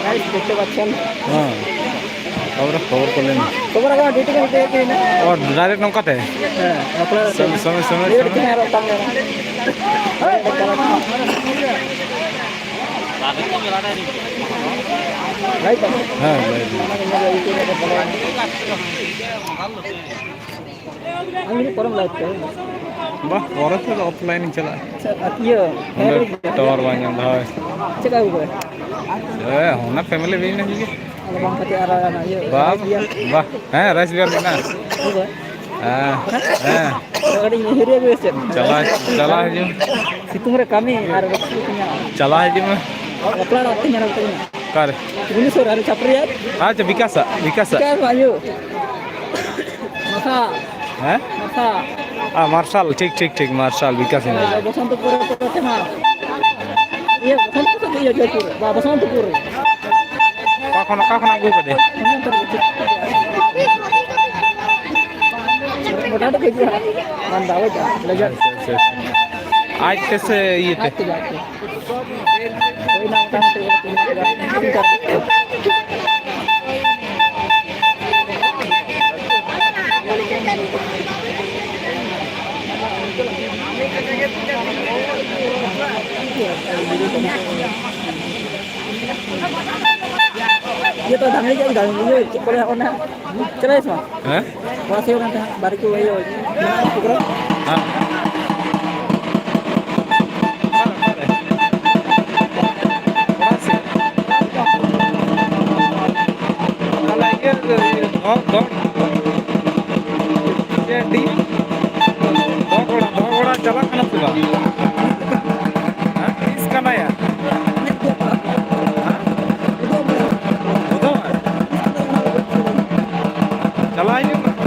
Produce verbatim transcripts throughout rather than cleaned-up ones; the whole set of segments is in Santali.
গাইস, দেখতে পাচ্ছেন, হ্যাঁ। ᱠᱷᱚᱵᱚᱨ, ᱠᱷᱚᱵᱚᱨ ᱠᱚ ᱞᱟᱹᱭ ᱢᱮ᱾ ᱠᱷᱚᱵᱚᱨ ᱟᱠᱟᱫᱟ, ᱰᱤᱭᱩᱴᱤ ᱠᱟᱱᱟ, ᱰᱤᱭᱩᱴᱤ ᱠᱟᱱᱟ᱾ ᱚ, direct ᱱᱚᱝᱠᱟ ᱛᱮ? ᱦᱮᱸ, ᱵᱟᱯᱞᱟ ᱨᱮ ᱥᱚᱢᱚᱭ, ᱥᱚᱢᱚᱭ, ᱥᱚᱢᱚᱭ, ᱱᱤᱭᱟᱹ ᱥᱚᱢᱚᱭ᱾ ᱜᱷᱟᱹᱲᱤᱡ ᱛᱮ ᱟᱨᱚ ᱵᱟᱝ ᱜᱟᱱᱚᱜᱼᱟ᱾ ᱞᱟᱭᱤᱵᱷ ᱠᱟᱱᱟ? ᱦᱮᱸ, ᱞᱟᱭᱤᱵᱷ ᱜᱮ᱾ ᱟᱢ ᱢᱤᱫ ᱯᱚᱨᱮᱢ ᱞᱟᱭᱤᱵᱷ ᱛᱮ? ᱵᱟ, ᱯᱚᱨᱮ ᱛᱮᱫᱚ offline ᱤᱧ ᱪᱟᱞᱟᱜᱼᱟ᱾ ᱟᱪᱪᱷᱟ, ᱟᱨ ᱤᱭᱟᱹ, ᱱᱚᱰᱮ ᱦᱮᱸ, tower ᱵᱟᱭ ᱧᱟᱢ ᱮᱫᱟ, ᱦᱳᱭ᱾ ᱪᱮᱫ ᱠᱟᱜᱚᱡᱽ ᱠᱚ? ᱦᱮᱸ, ᱚᱱᱟ family business ᱜᱮ᱾ ᱟᱫᱚ ᱵᱟᱝ ᱠᱷᱟᱹᱛᱤᱨ ᱟᱨ ᱚᱱᱟ ᱤᱭᱟᱹ, ᱵᱟ, ᱨᱟᱭᱤᱥ ᱵᱤᱭᱟᱨ? ᱵᱟ, ᱦᱮᱸ, ᱨᱟᱭᱤᱥ ᱵᱤᱭᱟᱨ ᱢᱮᱱᱟᱜᱼᱟ᱾ ᱦᱳᱭ᱾ ᱦᱮᱸ, ᱦᱮᱸ᱾ ᱟᱫᱚ ᱠᱟᱹᱴᱤᱡ ᱧᱩ ᱦᱤᱨᱤ ᱟᱹᱜᱩᱭᱟ ᱪᱮᱫ? ᱪᱟᱞᱟᱣ, ᱪᱟᱞᱟᱣ ᱦᱤᱡᱩᱜ ᱢᱮ᱾ ᱥᱤᱛᱩᱝ ᱨᱮ ᱠᱟᱹᱢᱤ ᱟᱨ ᱨᱟᱹᱥᱠᱟᱹ ᱠᱚ ᱧᱟᱢᱟ᱾ ᱪᱟᱞᱟᱣ ᱦᱤᱡᱩᱜ ᱢᱮ᱾ ᱵᱟᱯᱞᱟ ᱚᱲᱟᱜ ᱛᱤᱧ ᱧᱮᱞ ᱠᱟᱫᱟ᱾ ᱚᱠᱟᱨᱮ? ᱵᱷᱩᱵᱽᱱᱮᱥᱚᱨ, ᱟᱨ ᱪᱷᱟᱯᱨᱤ ᱟᱡ? ᱟᱪᱪᱷᱟ, ᱵᱤᱠᱟᱥᱟᱜ, ᱵᱤᱠᱟᱥᱟᱜ᱾ ᱵᱤᱠᱟᱥ ᱟᱭᱳ᱾ ᱢᱟᱥᱟ᱾ ᱦᱮᱸ? ᱢᱟᱥᱟ᱾ ᱟᱨ ᱢᱟᱨᱥᱟᱞ, ᱴᱷᱤᱠ, ᱴᱷᱤᱠ, ᱴᱷᱤᱠ, ᱢᱟᱨᱥᱟᱞ, ᱵᱤᱠᱟᱥ ᱤᱧ ᱞᱟᱹᱭᱫᱟ᱾ ᱵᱚᱥᱚᱱᱛᱯᱩᱨ ᱨᱮ ᱯᱚᱨᱮ ᱛᱮ ᱢᱟ᱾ ᱤᱭᱟᱹ, ᱵᱚᱥᱚᱱᱛᱯᱩᱨ ᱥᱮ ᱤᱭᱟᱹ, ᱡᱚᱭᱯᱩᱨ? ᱵᱟ, ᱵᱚᱥᱚᱱᱛᱯᱩᱨ ᱨᱮ᱾ ᱚᱠᱟ ᱠᱷᱚᱱ, ᱚᱠᱟ ᱠᱷᱚᱱ ᱟᱹᱜᱩ ᱠᱟᱫᱮ? ᱢᱚᱴᱟᱢᱩᱴᱤ ᱠᱚ ᱦᱤᱡᱩᱜᱼᱟ᱾ ᱵᱟᱝ ᱫᱟᱣ ᱫᱟ, ᱞᱮᱡᱟᱨ᱾ ᱟᱪᱪᱷᱟ, ᱟᱪᱪᱷᱟ, ᱟᱪᱪᱷᱟ᱾ ᱟᱡ ᱛᱮ ᱥᱮ ᱤᱭᱟᱹ ᱛᱮ? ᱟᱡ ᱛᱮᱜᱮ, ᱟᱡ ᱛᱮ᱾ ᱦᱩᱭᱱᱟ ᱢᱚᱴᱟᱢᱩᱴᱤ ᱛᱤᱱ ᱪᱟᱨ ᱵᱚᱪᱷᱚᱨ᱾ ᱤᱭᱟᱹ ᱛᱚ ᱫᱷᱟᱢᱮ ᱜᱮ, ᱤᱭᱟᱹ ᱪᱮᱫ ᱠᱚ ᱞᱟᱹᱭᱟ ᱚᱱᱟ? ᱪᱟᱞᱟᱜ ᱟᱹᱧ ᱥᱮ ᱵᱟᱝ? ᱦᱮᱸ? ᱠᱚᱲᱟ ᱥᱮᱫ ᱠᱟᱱ ᱛᱟᱦᱮᱸᱫ, ᱵᱟᱨᱮ ᱠᱚ ᱤᱭᱟᱹ, ᱢᱮᱱᱟᱜᱼᱟ program᱾ ᱦᱮᱸ᱾ ᱛᱟᱦᱞᱮ ᱤᱭᱟᱹ, ᱤᱭᱟᱹ, ᱫᱚᱦᱚ, ᱫᱚᱦᱚ᱾ ᱪᱮᱫ ᱴᱤᱢ? ᱫᱚᱦᱚ ᱜᱚᱲᱟ, ᱫᱚᱦᱚ ᱜᱚᱲᱟ ᱪᱟᱞᱟᱜ ᱠᱟᱱᱟ ᱥᱮ ᱵᱟᱝ? ᱦᱮᱸ? ᱛᱤᱥ ᱠᱟᱱᱟᱭᱟ? ᱦᱮᱸ? ᱵᱩᱫᱷᱵᱟᱨ? ᱪᱟᱞᱟᱜ ᱦᱩᱭᱩᱜ ᱠᱟᱱᱟ᱾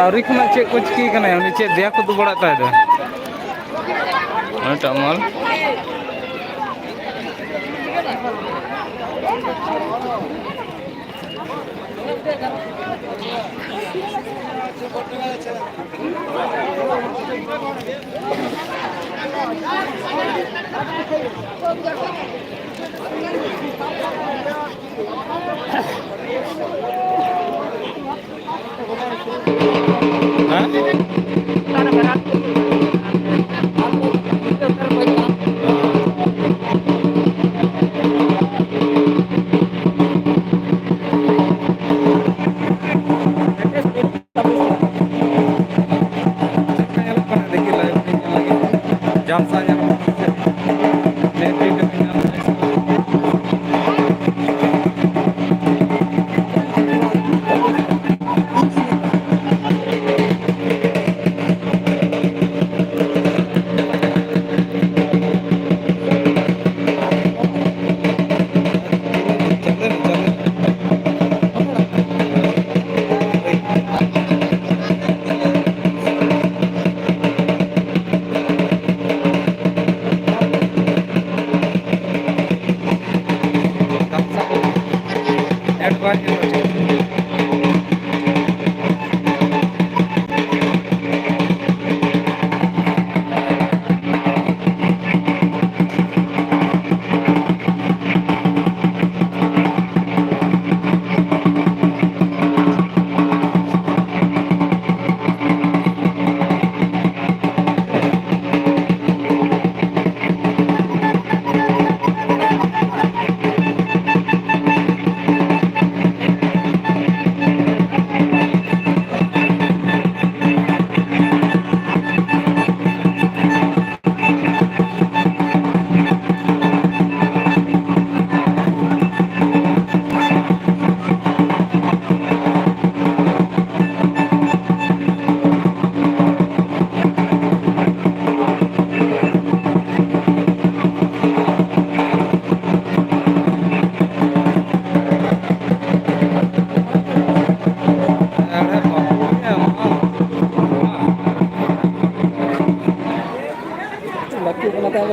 ᱟᱹᱣᱨᱤ ᱠᱷᱚᱱᱟᱜ ᱪᱮᱫ ᱠᱚ ᱪᱤᱠᱟᱹ ᱠᱟᱱᱟ? ᱩᱱᱤ ᱪᱮᱫ ᱫᱮᱭᱟ ᱠᱚ ᱫᱩ ᱵᱟᱲᱟᱜ ᱛᱟᱭ ᱫᱚ? ᱚᱱᱮ ᱴᱟᱢᱟᱞ᱾ ᱧᱮᱞᱚᱜ ᱠᱟᱱᱟ, ᱫᱮᱠᱷᱤ live ᱨᱮ ᱧᱮᱞ ᱞᱟᱹᱜᱤᱫ᱾ ᱡᱟᱞᱥᱟ ᱧᱮᱞᱚᱜ ᱠᱟᱱᱟ ᱥᱮ? ᱱᱮᱴ ᱯᱷᱤᱴ ᱨᱮ ᱧᱮᱞ ᱞᱟᱹᱜᱤᱫ᱾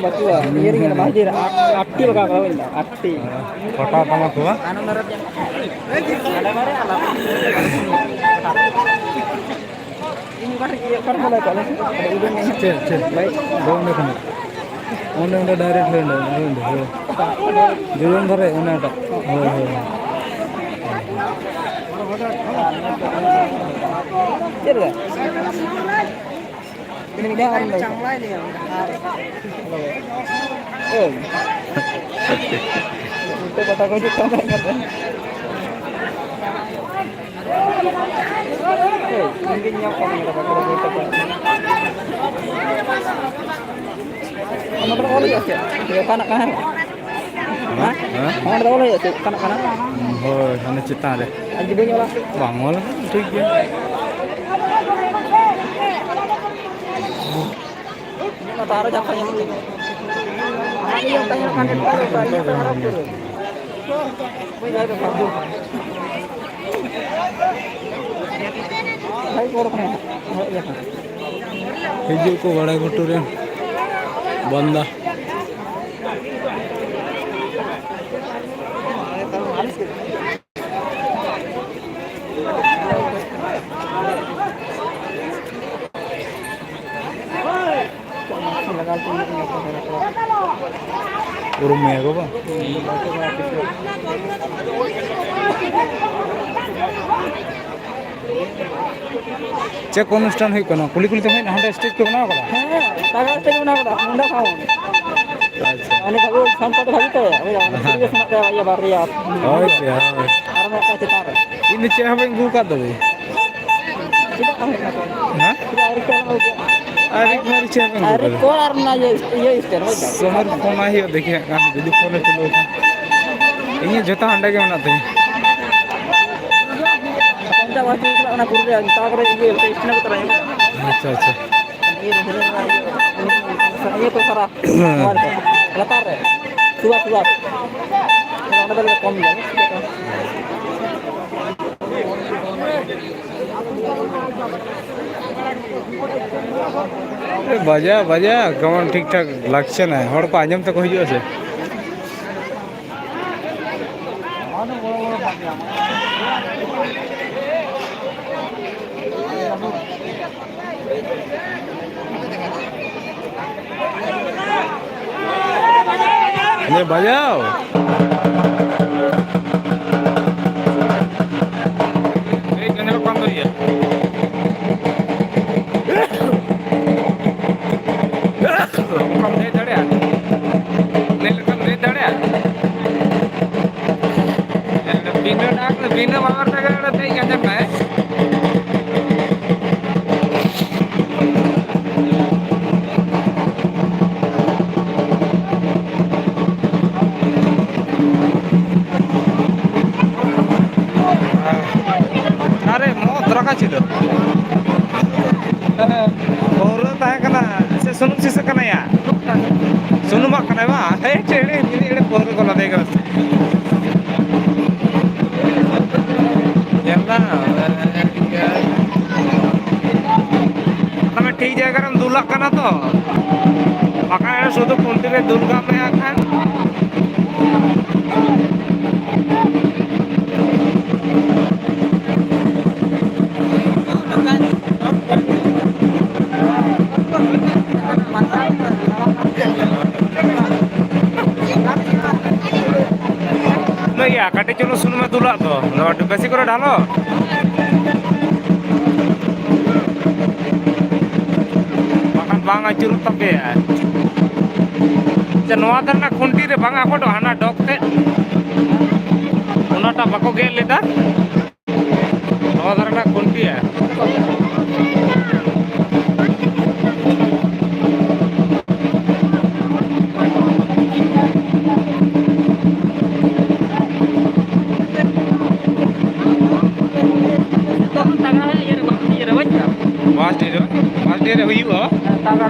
ᱵᱟᱹᱪᱩᱜᱼᱟ, ᱤᱭᱟᱹ ᱨᱮᱜᱮ ᱢᱮᱱᱟᱜᱼᱟ, ᱵᱟᱝ ᱡᱮ ᱟᱴ-, ᱟᱴᱴᱤ ᱞᱟᱜᱟᱣ ᱠᱟᱫᱟ, ᱵᱩᱡᱽ ᱫᱟᱢ? ᱟᱴᱴᱤ᱾ ᱯᱷᱳᱴᱳ ᱛᱟᱢᱟ ᱠᱚ ᱵᱟᱝ? ᱦᱟᱱᱟ ᱢᱮᱨᱚᱢ ᱧᱮᱞ ᱠᱟᱛᱮ᱾ ᱦᱟᱱᱟ ᱢᱟᱨᱮ ᱟᱞᱟᱫᱟ᱾ ᱤᱧ ᱚᱠᱟ ᱴᱷᱮᱱ, ᱚᱠᱟ ᱴᱷᱮᱱ ᱵᱚᱞᱚ ᱠᱚᱜᱼᱟ, ᱞᱟᱹᱭ ᱢᱮᱥᱮ? ᱪᱮᱫ, ᱪᱮᱫ? ᱞᱟᱭᱤᱴ᱾ ᱫᱚ ᱚᱸᱰᱮ ᱠᱷᱚᱱᱟᱜ᱾ ᱚᱸᱰᱮ, ᱚᱸᱰᱮ direct ᱦᱳᱭ, ᱚᱸᱰᱮ, ᱚᱸᱰᱮ, ᱦᱳᱭ᱾ ᱡᱩᱞᱩᱱ ᱫᱷᱟᱨᱮ, ᱚᱱᱮ ᱚᱸᱰᱮ᱾ ᱦᱳᱭ, ᱦᱳᱭ, ᱦᱳᱭ᱾ ᱪᱮᱫ ᱞᱮᱠᱟ? ᱛᱤᱱᱟᱹᱜ ᱢᱤᱫ ᱫᱷᱟᱣ ᱟᱨ ᱞᱟᱹᱭ ᱠᱚᱢ᱾ ᱮᱭ᱾ ᱩᱞᱴᱟᱹ ᱯᱟᱛᱟ ᱠᱚ ᱦᱤᱡᱩᱜ ᱠᱟᱱ ᱛᱟᱦᱮᱸ ᱠᱟᱱ ᱛᱟᱦᱮᱸ᱾ ᱮᱭ, ᱤᱧ ᱜᱤᱧ ᱧᱟᱢ ᱠᱟᱫ ᱢᱮᱭᱟ ᱠᱟᱛᱷᱟ ᱠᱚ ᱞᱟᱹᱭ ᱛᱟᱠᱚᱣᱟ᱾ ᱚᱱᱟ ᱫᱚ ᱚᱞ ᱦᱩᱭᱩᱜᱼᱟ ᱥᱮ? ᱚᱠᱟᱱᱟᱜ ᱠᱟᱱᱟ? ᱦᱮᱸ? ᱦᱮᱸ? ᱚᱱᱟ ᱫᱚ ᱚᱞ ᱦᱩᱭᱩᱜᱼᱟ ᱥᱮ? ᱚᱠᱟᱱᱟᱜ ᱠᱟᱱᱟ? ᱦᱳᱭ, ᱦᱟᱱᱮ ᱪᱮᱛᱟᱱ ᱨᱮ᱾ ᱟᱨ ᱡᱩᱫᱤ ᱵᱟᱹᱧ ᱚᱞᱟ? ᱵᱟᱝ ᱚᱞ ᱟᱠᱟᱱᱟ, ᱴᱷᱤᱠ ᱜᱮᱭᱟ᱾ ᱚᱱᱟ ᱫᱚ ᱟᱨᱚ ᱡᱟᱦᱟᱸ ᱠᱷᱚᱱ ᱧᱟᱢᱚᱜ ᱠᱟᱱᱟ᱾ ᱟᱨ ᱤᱭᱟᱹ ᱚᱱᱠᱟ ᱧᱮᱞᱚᱜ ᱠᱟᱱ ᱛᱟᱦᱮᱸᱫ, ᱤᱭᱟᱹ ᱚᱱᱠᱟ ᱧᱮᱞᱚᱜ ᱠᱟᱱ ᱛᱟᱦᱮᱸᱫ᱾ ᱵᱟᱹᱧ ᱫᱟᱲᱮ ᱠᱟᱱᱟ᱾ ᱵᱷᱟᱜᱮ ᱠᱚ ᱦᱚᱲ ᱠᱟᱱᱟ᱾ ᱦᱤᱡᱩᱜ ᱠᱚ ᱵᱟᱲᱟ ᱜᱷᱩᱴᱩ ᱨᱮᱱ ᱵᱟᱱᱫᱟ᱾ ᱩᱨᱩᱢ ᱢᱮᱭᱟ ᱠᱚ ᱵᱟᱝ? ᱪᱮᱫ ᱠᱚ ᱚᱱᱩᱥᱴᱷᱟᱱ ᱦᱩᱭᱩᱜ ᱠᱟᱱᱟ? ᱠᱩᱞᱦᱤ ᱠᱩᱞᱦᱤ ᱛᱮ ᱦᱩᱭᱱᱟ, ᱦᱟᱸᱰᱮ stage ᱠᱚ ᱵᱮᱱᱟᱣ ᱠᱟᱫᱟ? ᱦᱮᱸ, ᱴᱟᱜᱟᱨ stage ᱵᱮᱱᱟᱣ ᱠᱟᱫᱟ, ᱢᱩᱱᱰᱟ sound᱾ ᱟᱪᱪᱷᱟ᱾ ᱩᱱᱤ ᱵᱷᱟᱜᱮ sound ᱠᱚ ᱵᱷᱟᱜᱮ ᱛᱟᱭᱟ, ᱵᱩᱡᱷᱟᱹᱣ? ᱚᱱᱟ ᱦᱮᱸ, ᱥᱤᱨᱤᱭᱟᱥ ᱦᱮᱸ᱾ ᱢᱮᱱᱟᱜ ᱛᱟᱭᱟ, ᱤᱭᱟᱹ ᱵᱟᱨᱭᱟ᱾ ᱦᱳᱭ ᱯᱮ, ᱦᱳᱭ᱾ ᱟᱨ ᱢᱤᱫᱴᱟᱝ ᱪᱮᱛᱟᱱ ᱨᱮ᱾ ᱤᱧ ᱫᱚ ᱪᱮᱫ ᱦᱚᱸ ᱵᱟᱹᱧ ᱟᱹᱜᱩ ᱟᱠᱟᱫ ᱛᱟᱹᱵᱤᱱ᱾ ᱪᱮᱫᱟᱜ ᱵᱟᱝ ᱦᱮᱡ ᱮᱱᱟ ᱛᱚᱵᱮ? ᱦᱮᱸ? ᱪᱮᱫᱟᱜ ᱟᱹᱣᱨᱤ ᱠᱚ ᱮᱢᱟ ᱵᱚᱱᱟ? ᱟᱹᱣᱨᱤ, ᱟᱹᱣᱨᱤ ᱪᱮᱫ ᱦᱚᱸ ᱵᱟᱹᱧ ᱟᱹᱜᱩ ᱟᱹᱣᱨᱤ ᱟᱠᱟᱫᱟ᱾ ᱠᱚ ᱟᱨ ᱚᱱᱟ ᱤᱭᱟᱹ, ᱤᱭᱟᱹ ᱥᱴᱮᱱ, ᱦᱳᱭ ᱥᱮ᱾ ᱥᱚᱢᱚᱭ ᱨᱮ ᱯᱷᱳᱱ ᱟᱭ ᱦᱩᱭᱩᱜᱼᱟ, ᱫᱮᱠᱷᱤ ᱦᱟᱸᱜ ᱠᱷᱟᱱ ᱡᱩᱫᱤ ᱯᱷᱳᱱ ᱮ ᱛᱩᱞᱟᱹᱣ ᱠᱷᱟᱱ᱾ ᱤᱧᱟᱹᱜ ᱡᱚᱛᱚ ᱦᱟᱸᱰᱮ ᱜᱮ ᱢᱮᱱᱟᱜ ᱛᱤᱧᱟ᱾ ᱚᱱᱛᱮ ᱵᱟᱝ ᱪᱟᱞᱟᱜ ᱠᱟᱱᱟ, ᱠᱩᱞ ᱨᱮ, ᱛᱟᱯᱚᱨᱮ ᱤᱭᱟᱹ, ᱥᱴᱮᱱ ᱟᱹᱜᱩ ᱛᱚᱨᱟᱭᱟ᱾ ᱟᱪᱪᱷᱟ, ᱟᱪᱪᱷᱟ᱾ ᱤᱭᱟᱹ ᱠᱚ ᱥᱟᱨᱟ ᱞᱟᱛᱟᱨ ᱨᱮ, ᱥᱩᱣᱟ, ᱥᱩᱣᱟ᱾ ᱚᱸᱰᱮ ᱫᱚ ᱠᱚᱢ ᱜᱮᱭᱟ᱾ ᱵᱟᱡᱟᱣ, ᱵᱟᱡᱟᱣ, ᱠᱮᱢᱚᱱ ᱴᱷᱤᱠ ᱴᱷᱟᱠ ᱞᱟᱜᱪᱷᱮ ᱱᱟ, ᱦᱚᱲ ᱠᱚ ᱟᱸᱡᱚᱢ ᱛᱮᱠᱚ ᱦᱤᱡᱩᱜᱼᱟ ᱥᱮ᱾ ᱦᱮᱸ, ᱵᱟᱡᱟᱣ᱾ ᱮᱭ, ᱠᱟᱱᱮᱞ ᱵᱚᱱᱫᱚ ᱜᱮᱭᱟ᱾ ᱚᱱᱠᱟᱢ ᱞᱟᱹᱭ ᱫᱟᱲᱮᱭᱟᱜᱼᱟ? ᱞᱟᱹᱭ ᱞᱮᱠᱟᱢ ᱞᱟᱹᱭ ᱫᱟᱲᱮᱭᱟᱜᱼᱟ? ᱵᱤᱱᱟᱹ ᱰᱟᱠ, ᱵᱤᱱᱟᱹ ᱵᱟᱵᱮᱨ ᱛᱮᱜᱮ ᱚᱸᱰᱮ ᱫᱮᱡ ᱜᱟᱱᱚᱜᱼᱟ᱾ ᱟᱨᱮ ᱢᱚᱦᱚᱛ ᱨᱟᱠᱟ ᱪᱮᱫ? ᱯᱟᱹᱣᱨᱟᱹ ᱛᱟᱦᱮᱸ ᱠᱟᱱᱟ ᱥᱮ ᱥᱩᱱᱩᱢ ᱥᱤᱥᱟᱹ ᱠᱟᱱᱟᱭᱟ? ᱥᱩᱱᱩᱢᱟᱜ ᱠᱟᱱᱟᱭ ᱵᱟᱝ? ᱦᱮᱸ, ᱪᱮᱫ ᱮᱲᱮ, ᱪᱮᱫ ᱮᱲᱮ ᱯᱟᱹᱣᱨᱟᱹ ᱠᱚ ᱞᱟᱫᱮ ᱠᱟᱱᱟ ᱥᱮ? ᱧᱮᱞ ᱫᱟ, ᱛᱚᱵᱮ ᱴᱷᱤᱠ ᱡᱟᱭᱜᱟ ᱨᱮᱢ ᱫᱩᱞᱟᱜ ᱠᱟᱱᱟ ᱛᱚ, ᱵᱟᱠᱷᱟᱱ ᱥᱩᱫᱷᱩ ᱠᱷᱩᱱᱴᱤ ᱨᱮ ᱫᱩᱞ ᱠᱟᱜ ᱢᱮ ᱦᱟᱸᱜ ᱠᱷᱟᱱ᱾ ᱩᱱᱟᱹᱜ ᱜᱮᱭᱟ, ᱠᱟᱹᱴᱤᱡ ᱪᱩᱞᱩᱝ ᱥᱩᱱᱩᱢᱮ ᱫᱩᱞᱟᱜ ᱫᱚ, ᱟᱫᱚ ᱟᱹᱰᱤ ᱵᱮᱥᱤ ᱠᱚᱨᱮ ᱰᱷᱟᱞᱚ᱾ ᱵᱟᱠᱷᱟᱱ ᱵᱟᱝ ᱟᱹᱪᱩᱨᱚᱜ ᱛᱟᱯᱮᱭᱟ᱾ ᱥᱮ ᱱᱚᱣᱟ ᱫᱷᱟᱨᱮ ᱨᱮᱱᱟᱜ ᱠᱷᱩᱱᱴᱤ ᱨᱮ ᱵᱟᱝ ᱟᱠᱚᱴᱚᱜᱼᱟ, ᱦᱟᱱᱟ ᱰᱚᱜᱽ ᱛᱮᱫ, ᱚᱱᱟᱴᱟᱜ ᱵᱟᱠᱚ ᱜᱮᱫ ᱞᱮᱫᱟ᱾ ᱱᱚᱣᱟ ᱫᱷᱟᱨᱮ ᱨᱮᱱᱟᱜ ᱠᱷᱩᱱᱴᱤᱭᱟ᱾ ᱵᱟᱥ ᱰᱮ ᱨᱮ, ᱵᱟᱥ ᱰᱮ ᱨᱮ ᱦᱩᱭᱩᱜᱼᱟ᱾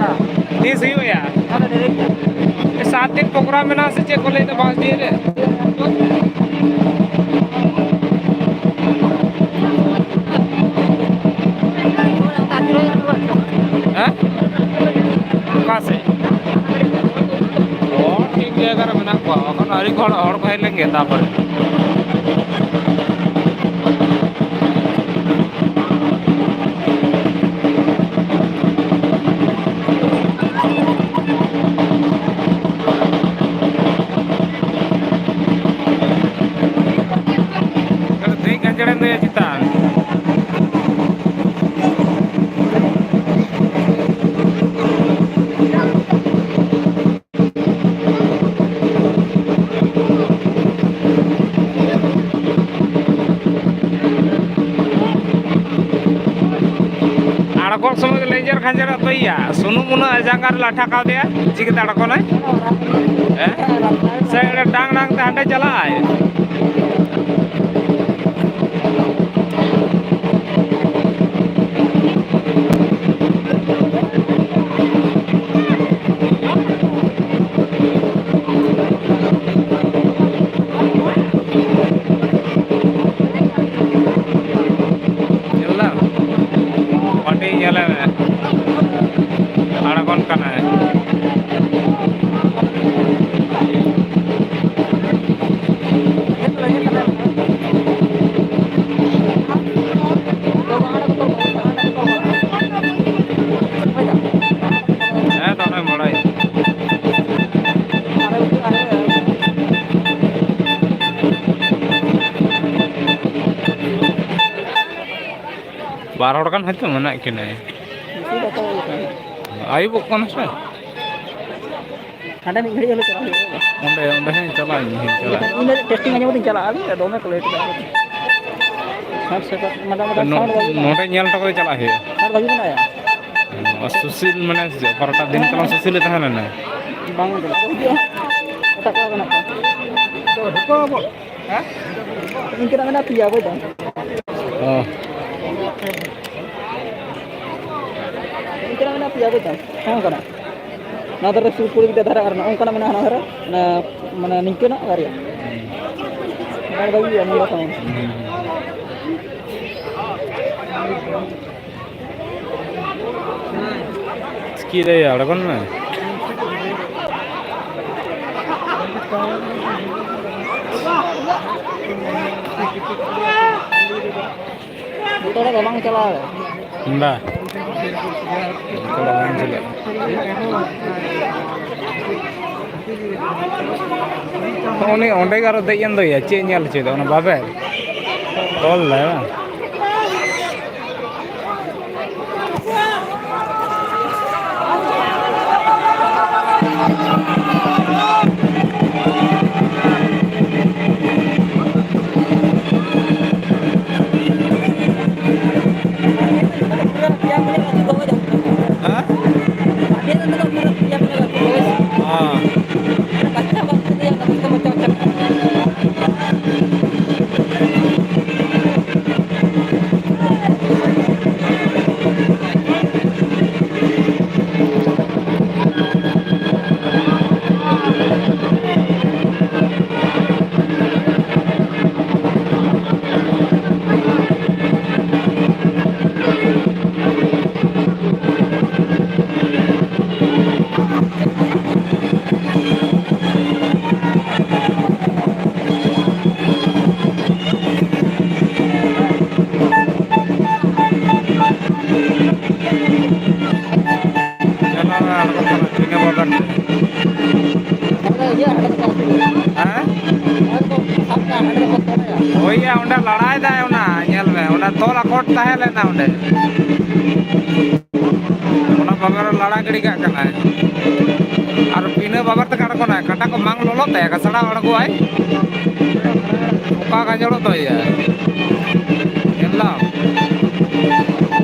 ᱛᱤᱥ ᱦᱩᱭᱩᱜᱼᱟ ᱭᱟ? ᱥᱟᱛ ᱫᱤᱱ ᱯᱨᱳᱜᱨᱟᱢ ᱢᱮᱱᱟᱜᱼᱟ ᱥᱮ ᱪᱮᱫ ᱠᱚ ᱞᱟᱹᱭᱫᱟ ᱵᱟᱥ ᱰᱮ ᱨᱮ? ᱦᱮᱸ? ᱵᱟᱠᱷᱟᱱ ᱟᱹᱣᱨᱤ ᱠᱚ ᱦᱚᱲ, ᱦᱚᱲ ᱠᱚ ᱦᱮᱡ ᱞᱮᱱ ᱜᱮ ᱛᱟᱯᱚᱨᱮ᱾ ᱫᱮᱡ ᱜᱟᱱᱡᱟᱲᱮᱢ ᱫᱮᱡ ᱪᱮᱛᱟᱱ᱾ ᱟᱬᱜᱚᱱ ᱥᱚᱢᱚᱭ ᱫᱚ ᱞᱮᱸᱡᱮᱨ ᱠᱷᱟᱸᱡᱮᱨᱚᱜ ᱛᱟᱭᱟ, ᱥᱩᱱᱩᱢ ᱩᱱᱟᱹᱜ ᱡᱟᱸᱜᱟ ᱨᱮ ᱞᱟᱴᱷᱟ ᱠᱟᱣᱫᱮᱭᱟ, ᱪᱤᱠᱟᱹᱛᱮ ᱟᱬᱜᱚᱱᱟᱭ? ᱦᱮᱸ? ᱥᱮ ᱚᱸᱰᱮ ᱰᱟᱝ ᱰᱟᱝ ᱛᱮ ᱦᱟᱸᱰᱮ ᱪᱟᱞᱟᱜᱼᱟᱭ? ᱧᱮᱞ ᱫᱟᱢ? ᱯᱟᱴᱤ ᱧᱮᱞᱮ ᱢᱮ᱾ ᱟᱬᱜᱚᱱ ᱠᱟᱱᱟᱭ᱾ ᱦᱮᱸ, ᱫᱚᱢᱮ ᱵᱟᱲᱟᱭ᱾ ᱵᱟᱨ ᱦᱚᱲ ᱜᱟᱱ ᱦᱚᱭᱛᱳ ᱢᱮᱱᱟᱜ ᱠᱤᱱᱟᱹ᱾ ᱵᱮᱥᱤ ᱵᱟᱠᱚ ᱦᱩᱭ ᱠᱟᱱᱟ᱾ ᱟᱹᱭᱩᱵᱚᱜ ᱠᱟᱱᱟ ᱥᱮ? ᱦᱟᱸᱰᱮ ᱢᱤᱫ ᱜᱷᱟᱹᱲᱤᱡ ᱦᱚᱞᱮ ᱪᱟᱞᱟᱜ ᱦᱩᱭᱩᱜᱼᱟ᱾ ᱚᱸᱰᱮ, ᱚᱸᱰᱮ ᱦᱚᱸᱧ ᱪᱟᱞᱟᱜ ᱟᱹᱧ, ᱤᱧ ᱦᱚᱸᱧ ᱪᱟᱞᱟᱜᱼᱟ᱾ ᱤᱧ ᱫᱚ testing ᱟᱸᱡᱚᱢ ᱠᱟᱛᱮᱧ ᱪᱟᱞᱟᱜᱼᱟ, ᱟᱹᱞᱤᱧ ᱫᱚ ᱫᱚᱢᱮ ᱠᱚ late ᱠᱟᱜᱼᱟ᱾ ᱥᱟᱴ ᱥᱮᱠᱮᱱᱰ, ᱢᱟᱱᱮ, ᱢᱟᱱᱮ ᱱᱚ-, sound ᱵᱷᱟᱹᱜᱤ ᱱᱚᱰᱮ ᱧᱮᱞ ᱦᱚᱴᱚ ᱠᱟᱛᱮ ᱪᱟᱞᱟᱜ ᱦᱩᱭᱩᱜᱼᱟ᱾ Sound ᱵᱷᱟᱹᱜᱤ ᱢᱮᱱᱟᱜᱼᱟ᱾ ᱚ, ᱥᱩᱥᱤᱞ ᱢᱟᱱᱮ ᱪᱮᱫ, ᱚᱠᱟᱴᱟᱜ ᱫᱤᱱ ᱠᱟᱞᱚᱢ ᱥᱩᱥᱤᱞᱮ ᱛᱟᱦᱮᱸ ᱞᱮᱱᱟ? ᱵᱟᱝ ᱦᱤᱡᱩᱜᱼᱟ᱾ ᱮᱴᱟᱜ ᱠᱚᱲᱟ ᱠᱚ ᱢᱮᱱᱟᱜ ᱠᱚᱣᱟ᱾ ᱤᱱᱠᱟᱹᱱᱟᱜ ᱢᱮᱱᱟᱜᱼᱟ ᱯᱮᱭᱟ, ᱵᱩᱡᱽ ᱫᱟᱢ᱾ ᱚ᱾ ᱤᱱᱠᱟᱹᱱᱟᱜ ᱢᱮᱱᱟᱜᱼᱟ ᱯᱮᱭᱟ, ᱵᱩᱡᱽ ᱫᱟᱢ᱾ ᱦᱚᱸ, ᱚᱱᱠᱟᱱᱟᱜ᱾ ᱱᱚᱣᱟ ᱫᱷᱟᱨᱮ ᱥᱩᱨ ᱠᱚᱨᱮ ᱢᱤᱫᱴᱮᱱ ᱫᱷᱟᱨᱮ ᱟᱨ ᱱᱚᱜᱼᱚ ᱱᱚᱝᱠᱟᱱᱟᱜ ᱢᱮᱱᱟᱜᱼᱟ ᱦᱟᱱᱟ ᱫᱷᱟᱨᱮ᱾ ᱚᱱᱟ, ᱢᱟᱱᱮ, ᱱᱤᱝᱠᱟᱹᱱᱟᱜ ᱵᱟᱨᱭᱟ᱾ ᱦᱩᱸ᱾ ᱟᱨ ᱵᱷᱟᱹᱜᱤ ᱜᱮᱭᱟ, ᱢᱚᱡᱽ ᱫᱚ᱾ ᱪᱤᱠᱤ ᱨᱮ ᱟᱬᱜᱚᱱ ᱢᱮ᱾ ᱡᱚᱛᱚ ᱦᱚᱲᱟᱜ ᱫᱚ ᱵᱟᱝ ᱪᱟᱞᱟᱣ ᱫᱟᱲᱮᱭᱟᱜᱼᱟ᱾ ᱵᱟ᱾ ᱡᱚᱛᱚ ᱦᱚᱲᱟᱜ ᱵᱟᱝ ᱪᱟᱞᱟᱜᱼᱟ᱾ ᱩᱱᱤ ᱚᱸᱰᱮ ᱜᱮ ᱟᱨᱚ ᱫᱮᱡ ᱮᱱ ᱫᱚᱭᱟ, ᱪᱮᱫ ᱧᱮᱞ ᱦᱚᱪᱚᱭᱮᱫᱟ ᱚᱱᱟ ᱵᱟᱵᱮᱨ? ᱛᱚᱞ ᱫᱟᱭ ᱵᱟᱝ? ᱦᱮᱸ? ᱦᱮᱸ᱾ ᱪᱟᱞᱟᱣ ᱟᱬᱜᱚ ᱠᱟᱱᱟ ᱛᱤᱱᱟᱹᱜ ᱵᱟᱡᱟᱨ ᱛᱮ᱾ ᱚᱱᱟ ᱤᱭᱟᱹ ᱦᱟᱸᱰᱮ ᱠᱚ ᱟᱹᱪᱩᱨᱟ᱾ ᱦᱮᱸ? ᱦᱚᱲ ᱠᱚ ᱥᱟᱵ ᱠᱟᱜᱼᱟ, ᱦᱟᱸᱰᱮ ᱠᱚ ᱛᱚᱞᱟᱭᱟ᱾ ᱦᱳᱭ ᱭᱟ, ᱚᱸᱰᱮ ᱞᱟᱲᱟᱭ ᱫᱟᱭ ᱚᱱᱟ, ᱧᱮᱞ ᱢᱮ, ᱚᱸᱰᱮ ᱛᱚᱞ ᱟᱠᱚᱴ ᱛᱟᱦᱮᱸ ᱞᱮᱱᱟ ᱚᱸᱰᱮ᱾ ᱚᱱᱟ ᱵᱟᱵᱮᱨ ᱨᱮ ᱞᱟᱲᱟ ᱜᱤᱰᱤ ᱠᱟᱜ ᱠᱟᱱᱟᱭ᱾ ᱟᱨ ᱵᱤᱱᱟᱹ ᱵᱟᱵᱮᱨ ᱛᱮ ᱟᱬᱜᱚᱱᱟᱭ, ᱠᱟᱴᱟ ᱠᱚ ᱵᱟᱝ ᱞᱚᱞᱚᱜ ᱛᱟᱭᱟ, ᱜᱟᱥᱲᱟ ᱟᱬᱜᱚᱜᱼᱟᱭ᱾ ᱚᱠᱟ ᱜᱟᱸᱡᱚᱲᱚᱜ ᱛᱟᱭᱟ? ᱧᱮᱞ ᱫᱟᱢ?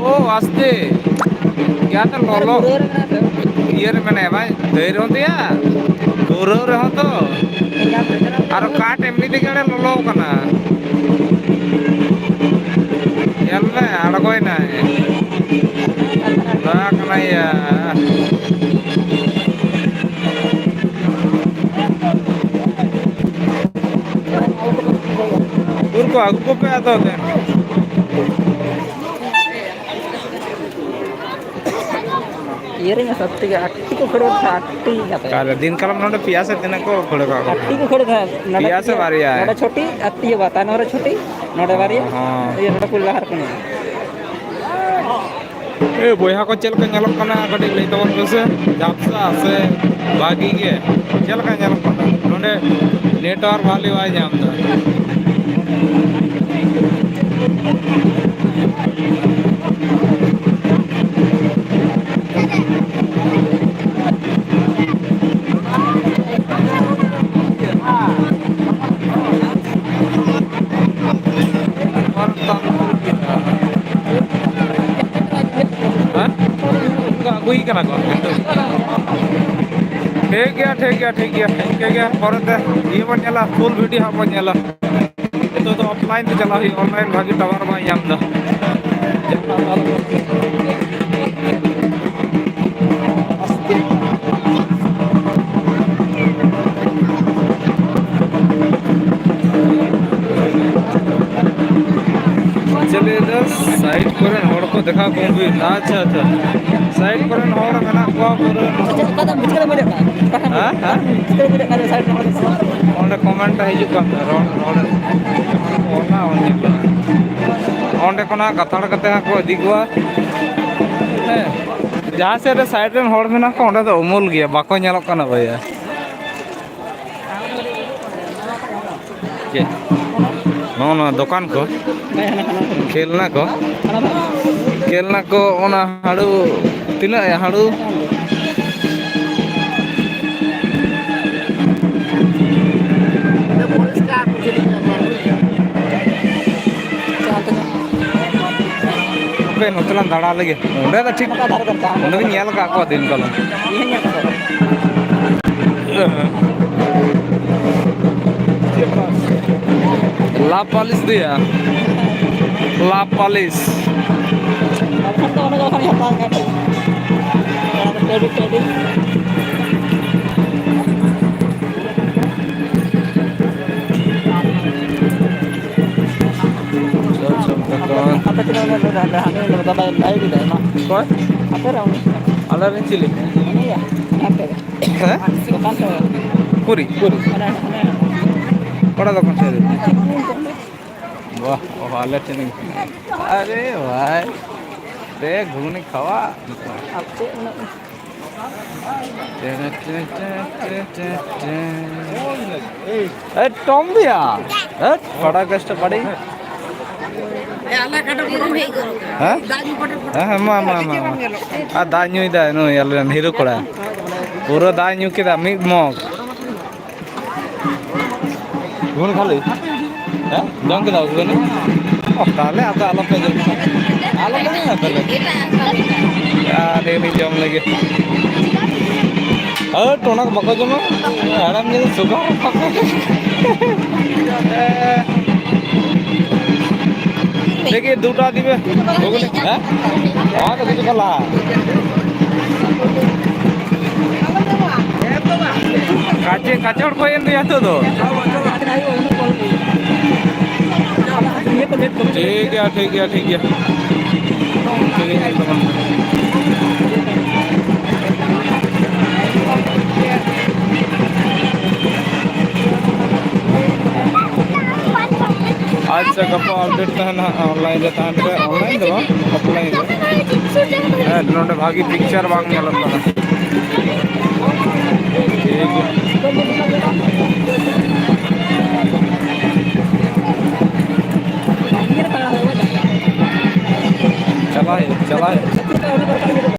ᱳ, ᱟᱥᱛᱮ᱾ ᱡᱟᱛᱮ ᱞᱚᱞᱚ᱾ ᱤᱭᱟᱹ ᱨᱮ ᱢᱮᱱᱟᱭᱟ ᱵᱟᱝ? ᱫᱟᱹᱭ ᱨᱮᱦᱚᱸ ᱛᱮᱭᱟ᱾ ᱜᱟᱹᱣᱨᱟᱹᱣ ᱨᱮᱦᱚᱸ ᱛᱚ᱾ ᱟᱨ ᱠᱟᱴ ᱮᱢᱱᱤ ᱛᱮᱜᱮ ᱚᱸᱰᱮ ᱞᱚᱞᱚ ᱠᱟᱱᱟ᱾ ᱧᱮᱞ ᱢᱮ, ᱟᱬᱜᱚᱭᱮᱱᱟᱭ᱾ ᱫᱟᱜ ᱠᱟᱱᱟᱭ ᱭᱟ᱾ ᱩᱨ ᱠᱚ ᱟᱹᱜᱩ ᱠᱚᱯᱮ ᱟᱫᱚ ᱫᱮᱱ᱾ ᱤᱭᱟᱹ ᱨᱮ ᱥᱚᱛᱛᱤ ᱜᱮ ᱟᱴᱴᱤ ᱠᱚ ᱠᱷᱟᱹᱲ ᱠᱟᱜ ᱛᱟᱦᱮᱸᱫ, ᱟᱴᱴᱤ ᱠᱟᱛᱮ᱾ ᱚᱠᱟᱨᱮ ᱫᱤᱱ ᱠᱟᱞᱚᱢ ᱱᱚᱰᱮ ᱯᱮᱭᱟ ᱥᱮ ᱛᱤᱱᱟᱹᱜ ᱠᱚ ᱠᱷᱟᱹᱲ ᱠᱟᱜ ᱠᱚ? ᱟᱴᱴᱤ ᱠᱚ ᱠᱷᱟᱹᱲ ᱠᱟᱜ ᱛᱟᱦᱮᱸᱫ᱾ ᱱᱚᱰᱮ ᱯᱮᱭᱟ ᱥᱮ ᱯᱮᱭᱟ, ᱵᱟᱨᱭᱟ? ᱱᱚᱰᱮ ᱪᱷᱚᱴᱤ ᱟᱨ ᱛᱤᱭᱟᱹ ᱵᱟ, ᱛᱟᱭᱱᱚᱢ ᱨᱮ ᱪᱷᱚᱴᱤ, ᱱᱚᱰᱮ ᱵᱟᱨᱭᱟ᱾ ᱦᱚᱸ᱾ ᱤᱭᱟᱹ, ᱱᱚᱰᱮ ᱠᱚ ᱞᱟᱦᱟ ᱨᱮᱠᱚ ᱧᱟᱢᱟ᱾ ᱮ ᱵᱚᱭᱦᱟ ᱠᱚ, ᱪᱮᱫ ᱞᱮᱠᱟ ᱧᱮᱞᱚᱜ ᱠᱟᱱᱟ? ᱠᱟᱹᱴᱤᱡ ᱞᱟᱹᱭ ᱛᱟᱵᱚᱱ ᱯᱮᱥᱮ, ᱡᱷᱟᱯᱥᱟ ᱥᱮ ᱵᱷᱟᱹᱜᱤ ᱜᱮ? ᱪᱮᱫ ᱞᱮᱠᱟ ᱧᱮᱞᱚᱜ ᱠᱟᱱᱟ ᱱᱚᱰᱮ? ᱱᱮᱴᱣᱟᱨᱠ ᱵᱷᱟᱞᱮ ᱵᱟᱭ ᱧᱟᱢ ᱮᱫᱟ᱾ ᱦᱮᱸ? ᱟᱹᱜᱩᱭ ᱠᱟᱱᱟ ᱠᱚ᱾ ᱴᱷᱤᱠ ᱜᱮᱭᱟ, ᱴᱷᱤᱠ ᱜᱮᱭᱟ, ᱴᱷᱤᱠ ᱜᱮᱭᱟ, ᱴᱷᱤᱠ ᱜᱮᱭᱟ᱾ ᱯᱚᱨᱮᱛᱮ ᱤᱭᱟᱹ ᱵᱚᱱ ᱧᱮᱞᱟ, ᱯᱷᱩᱞ ᱵᱷᱤᱰᱤᱭᱳ ᱦᱟᱸᱜ ᱵᱚᱱ ᱧᱮᱞᱟ᱾ ᱱᱤᱛᱚᱜ ᱫᱚ ᱚᱯᱷᱞᱟᱭᱤᱱ ᱛᱮ ᱪᱟᱞᱟᱜ ᱦᱩᱭᱩᱜᱼᱟ, ᱚᱱᱞᱟᱭᱤᱱ ᱵᱷᱟᱹᱜᱤ ᱴᱟᱣᱟᱨ ᱵᱟᱭ ᱧᱟᱢ ᱮᱫᱟ᱾ ᱪᱮᱫ ᱞᱟᱹᱭ ᱫᱟ? ᱥᱟᱭᱤᱰ ᱠᱚᱨᱮᱱ ᱦᱚᱲ ᱠᱚ ᱫᱮᱠᱷᱟᱣ ᱠᱚᱢ ᱦᱩᱭ ᱮᱱᱟ᱾ ᱟᱪᱪᱷᱟ, ᱟᱪᱪᱷᱟ᱾ ᱥᱟᱭᱤᱰ ᱠᱚᱨᱮᱱ ᱦᱚᱲ ᱢᱮᱱᱟᱜ ᱠᱚᱣᱟ ᱯᱩᱨᱟᱹ᱾ ᱚᱠᱟ ᱫᱚ ᱵᱷᱤᱛᱤᱨ ᱨᱮ ᱵᱩᱡᱷᱟᱹᱜ ᱠᱟᱱᱟ? ᱦᱮᱸ? ᱦᱮᱸ? ᱵᱷᱤᱛᱤᱨ ᱨᱮ ᱵᱩᱡᱷᱟᱹᱜ ᱠᱟᱱᱟ, ᱥᱟᱭᱤᱰ ᱨᱮᱱ ᱦᱚᱲ ᱫᱚ᱾ ᱚᱸᱰᱮ ᱠᱚᱢᱮᱱᱴ ᱦᱤᱡᱩᱜ ᱠᱟᱱ ᱛᱟᱦᱮᱸ, ᱨᱚᱲ, ᱨᱚᱲ᱾ ᱚᱱᱟ ᱚᱸᱰᱮ ᱠᱷᱚᱱᱟᱜ ᱠᱟᱛᱷᱟ ᱠᱟᱛᱮ ᱦᱟᱸᱜ ᱠᱚ ᱤᱫᱤ ᱠᱚᱣᱟ᱾ ᱦᱮᱸ᱾ ᱡᱟᱦᱟᱸ ᱥᱮᱫ ᱨᱮ ᱥᱟᱭᱤᱰ ᱨᱮᱱ ᱦᱚᱲ ᱢᱮᱱᱟᱜ ᱠᱚᱣᱟ, ᱚᱸᱰᱮ ᱫᱚ ᱩᱢᱩᱞ ᱜᱮᱭᱟ, ᱵᱟᱠᱚ ᱧᱮᱞᱚᱜ ᱠᱟᱱᱟ ᱵᱚᱭᱦᱟ᱾ ᱪᱮᱫ? ᱱᱚᱜᱼᱚ ᱱᱚᱣᱟ ᱫᱚᱠᱟᱱ ᱠᱚ? ᱠᱷᱮᱞᱱᱟ ᱠᱚ? ᱠᱷᱮᱞᱱᱟ ᱠᱚ, ᱚᱱᱟ ᱦᱟᱹᱲᱩ, ᱛᱤᱱᱟᱹᱜ ᱭᱟ ᱦᱟᱹᱲᱩ? ᱦᱟᱯᱮ ᱱᱚᱛᱮ ᱞᱟᱝ ᱫᱟᱬᱟ ᱞᱮᱜᱮ᱾ ᱚᱸᱰᱮ ᱫᱚ ᱴᱷᱤᱠ, ᱚᱸᱰᱮ ᱫᱚᱧ ᱧᱮᱞ ᱟᱠᱟᱫ ᱠᱚᱣᱟ ᱫᱤᱱ ᱠᱟᱞᱚᱢ᱾ ᱞᱟᱵ ᱯᱟᱞᱤᱥ ᱫᱚᱭᱟ, ᱞᱟᱵ ᱯᱟᱞᱤᱥ᱾ ᱵᱟᱠᱷᱟᱱ ᱫᱚ ᱚᱸᱰᱮ ᱫᱚ ᱵᱟᱠᱷᱟᱱ ᱦᱟᱛᱟᱣ ᱠᱟᱜ ᱜᱮ᱾ ᱚᱱᱟ ᱫᱚ ᱴᱮᱰᱤ, ᱴᱮᱰᱤ᱾ ᱟᱯᱮ ᱛᱤᱱᱟᱹᱜ ᱵᱮᱱ ᱞᱟᱹᱭ ᱫᱟ? ᱦᱟᱸᱰᱮ ᱞᱟᱹᱭ ᱫᱟ, ᱵᱟᱭ, ᱵᱟᱭ ᱞᱟᱹᱭ ᱫᱟ, ᱢᱟ᱾ ᱚᱠᱚᱭ? ᱟᱯᱮ ᱨᱮ ᱩᱱᱤ᱾ ᱟᱞᱮ ᱨᱮᱱ ᱪᱤᱞᱤ? ᱦᱮᱸ? ᱯᱩᱨᱤ, ᱯᱩᱨᱤ᱾ ᱠᱚᱲᱟ ᱫᱚᱠᱟᱱ ᱥᱮᱫ ᱨᱮ᱾ ᱵᱟᱦ, ᱵᱟᱦ, ᱟᱞᱮ ᱴᱷᱮᱱ᱾ ᱟᱨᱮ ᱵᱷᱟᱭ, ᱫᱮ ᱜᱷᱩᱜᱽᱱᱤ ᱠᱷᱟᱣᱟ᱾ ᱮ, ᱴᱚᱢ ᱵᱤᱭᱟ᱾ ᱦᱮᱴ, ᱯᱟᱲᱟ ᱜᱮᱥᱴ ᱯᱟᱲᱤ᱾ ᱦᱮᱸ? ᱦᱮᱸ, ᱦᱮᱸ, ᱢᱟ, ᱢᱟ, ᱢᱟ, ᱢᱟ᱾ ᱟᱨ ᱫᱟᱜ ᱧᱩᱭ ᱫᱟᱭ ᱱᱩᱭ ᱟᱞᱮ ᱨᱮᱱ ᱦᱤᱨᱳ ᱠᱚᱲᱟ᱾ ᱯᱩᱨᱟᱹ ᱫᱟᱜ ᱧᱩ ᱠᱮᱫᱟ ᱢᱤᱫ ᱢᱚᱜᱽ᱾ ᱜᱷᱩᱱ ᱠᱷᱟᱹᱞᱤ? ᱦᱮᱸ? ᱡᱚᱢ ᱠᱮᱫᱟ ᱠᱚ ᱜᱷᱩᱱ? ᱚ, ᱛᱟᱦᱞᱮ ᱟᱫᱚ ᱟᱞᱚᱯᱮ ᱡᱚᱢᱟ᱾ ᱟᱞᱚᱯᱮ ᱡᱚᱢᱟ ᱛᱟᱦᱞᱮ᱾ ᱟᱨ ᱩᱱᱤ ᱡᱚᱢ ᱞᱟᱹᱜᱤᱫ᱾ ᱦᱟᱹᱴ, ᱚᱱᱟ ᱠᱚ ᱵᱟᱠᱚ ᱡᱚᱢᱟ᱾ ᱦᱟᱲᱟᱢ ᱧᱮᱞ ᱥᱩᱜᱟᱨ᱾ ᱫᱮᱠᱷᱤ, ᱫᱩᱴᱟ ᱫᱤᱵᱮ᱾ ᱦᱮᱸ? ᱱᱚᱣᱟ ᱫᱚ ᱠᱤᱪᱷᱩ ᱠᱷᱚᱱ ᱞᱟᱦᱟ᱾ ᱠᱟᱪᱮ, ᱠᱟᱪᱮ ᱦᱚᱲ ᱠᱚ ᱮᱱ ᱨᱮᱭᱟ ᱱᱤᱛᱚᱜ ᱫᱚ᱾ ᱴᱷᱤᱠ ᱜᱮᱭᱟ, ᱴᱷᱤᱠ ᱜᱮᱭᱟ, ᱴᱷᱤᱠ ᱜᱮᱭᱟ᱾ ᱴᱷᱤᱠ ᱜᱮᱭᱟ, ᱧᱮᱞ ᱛᱟᱵᱚᱱ ᱯᱮ᱾ ᱟᱪᱪᱷᱟ, ᱜᱟᱯᱟ ᱟᱯᱰᱮᱴ ᱛᱟᱦᱮᱱᱟ ᱦᱟᱸᱜ, ᱚᱱᱞᱟᱭᱤᱱ ᱨᱮ ᱛᱟᱦᱮᱱ ᱯᱮ, ᱚᱱᱞᱟᱭᱤᱱ ᱫᱚ ᱵᱟᱝ, ᱚᱯᱷᱞᱟᱭᱤᱱ ᱨᱮ᱾ ᱦᱮᱸ, ᱱᱚᱰᱮ ᱵᱷᱟᱜᱤ ᱯᱤᱠᱪᱟᱨ ᱵᱟᱝ ᱧᱮᱞᱚᱜ ᱠᱟᱱᱟ᱾ ᱴᱷᱤᱠ ᱜᱮᱭᱟ᱾